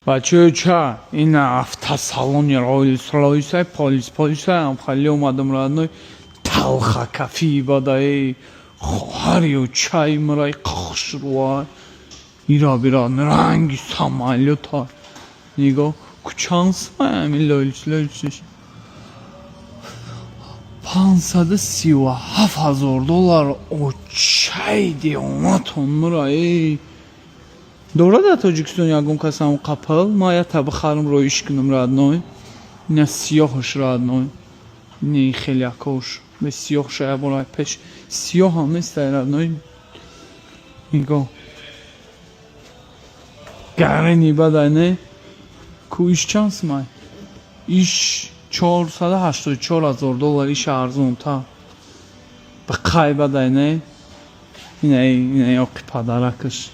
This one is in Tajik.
Бачаё, ча ина автосалони Роллс Ройса, полис полиса хали омадам, родной. Талха кафи бадаи хоҳари чай мурай қахшруа ира бира ранги самолёта нигоҳ кучан сами Роллс Ройсиш 537 000 доллар. Очай девонатон мура эй. Дорад дар Тоҷикистон ягон касам қапал? Ма ята бихарам, роиш кунам, родной. Ина сиёҳаш, родной, не хеле якош бе сиёҳша ябора пеш сиёҳ ҳам нестай, родной. Нигоҳ гарени бадай, не ку? Иш чанд сумай? Иш 484 000 доллар. Иш арзонтар ба қай бадай, не? Ина оқи падаракаш.